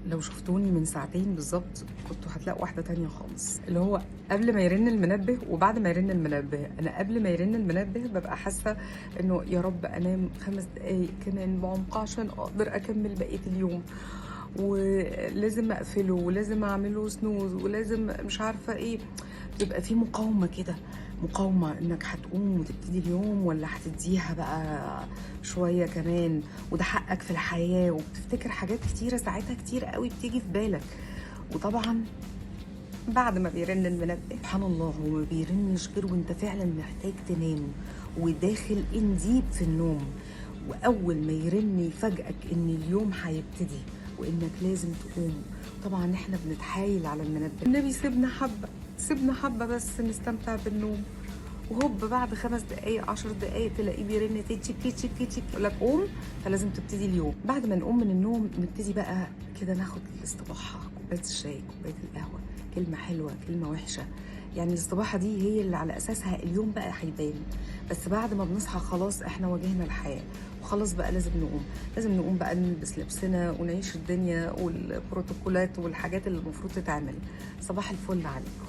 لو شفتوني من ساعتين بالظبط كنتوا هتلاقوا واحدة تانية خالص، اللي هو قبل ما يرن المنبه وبعد ما يرن المنبه. انا قبل ما يرن المنبه ببقى حاسه انه يا رب انام 5 دقايق كمان بعمق عشان اقدر اكمل بقية اليوم، ولازم اقفله ولازم اعمله snooze ولازم مش عارفه ايه. بتبقى في مقاومة كده، مقاومة انك هتقوم وتبتدي اليوم ولا هتديها بقى شوية كمان، وده حقك في الحياة. وبتفتكر حاجات كتيرة ساعتها كتير قوي بتيجي في بالك. وطبعا بعد ما بيرن المنبه، سبحان الله، هو ما بيرنش غير وانت فعلا محتاج تنام وداخل in deep في النوم، واول ما يرن يفاجئك ان اليوم هيبتدي وانك لازم تقوم. طبعا احنا بنتحايل على المنبه، النبي سيبنا حبه، سيبنا حبه بس نستمتع بالنوم. وهوب بعد 5 دقايق 10 دقايق تلاقيه بيرن تيتشي تيتشي تيتشي يقول لك قوم، فلازم تبتدي اليوم. بعد ما نقوم من النوم نبتدي بقى كده ناخد الاستباحه، كوباية الشاي، كوباية القهوة، كلمة حلوة كلمة وحشة. يعني الاستباحه دي هي اللي على اساسها اليوم بقى هيبان. بس بعد ما بنصحى خلاص احنا واجهنا الحياة وخلاص بقى لازم نقوم، لازم نقوم بقى نلبس لبسنا ونعيش الدنيا والبروتوكولات والحاجات اللي المفروض تتعمل. صباح الفل عليكم.